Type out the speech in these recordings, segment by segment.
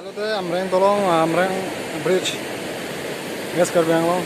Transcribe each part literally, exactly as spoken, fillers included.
Alote Amreng tolong, Amreng Bridge, West Karbi Anglong.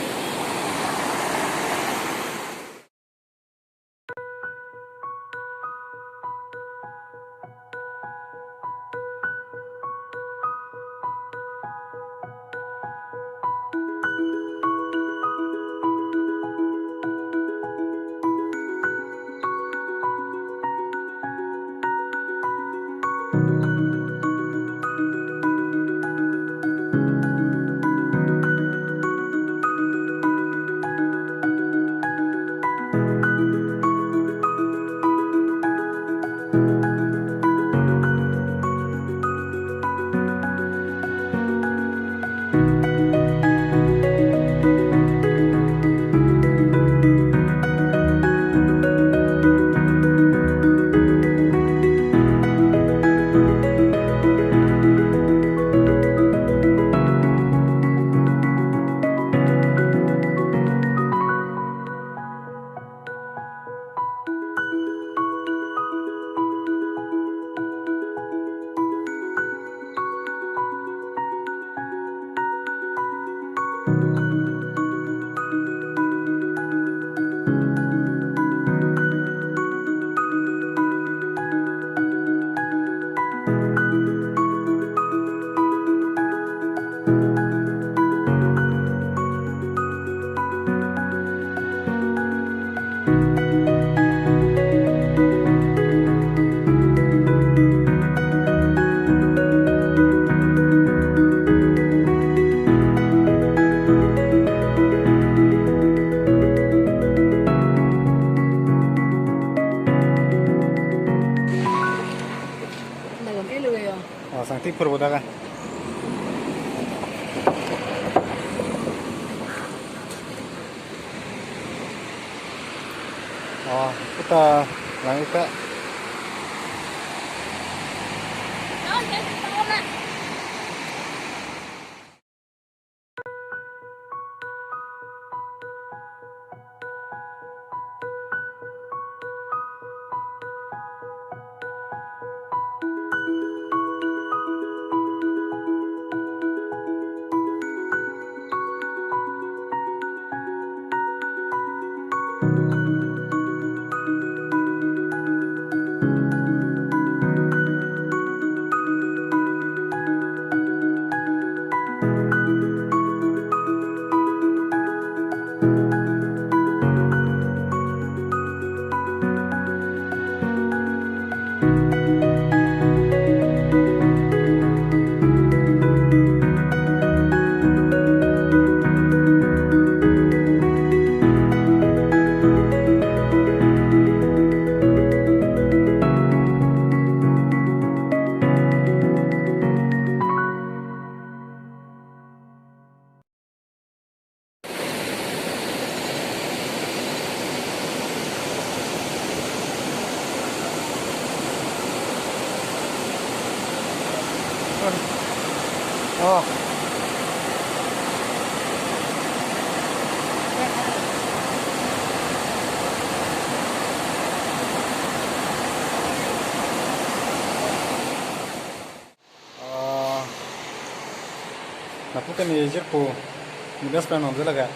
Lagam elo yo. Oh, sangti pur boda ka. Oh, puta lang ita. Oh. Ah, lapu ke ni jirpo, ni best friend nong laga.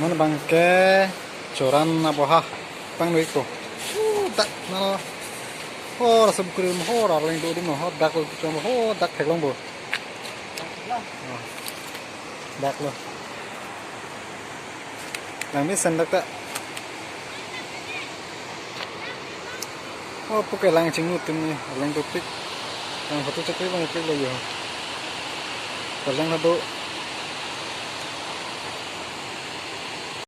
Non abang ke Choran Aboha pangno ikpo. Uh, dak nalo. Hor asap kuri mo, hor arleng do di mo, hor dak lo chom, hor dak theklong bo. Oh, dak lo. Langmesen dak ta. Oh, puke lang chingnu tin ni, lang dopik. Lang photo chekri lang pik lo yo. Lang hado.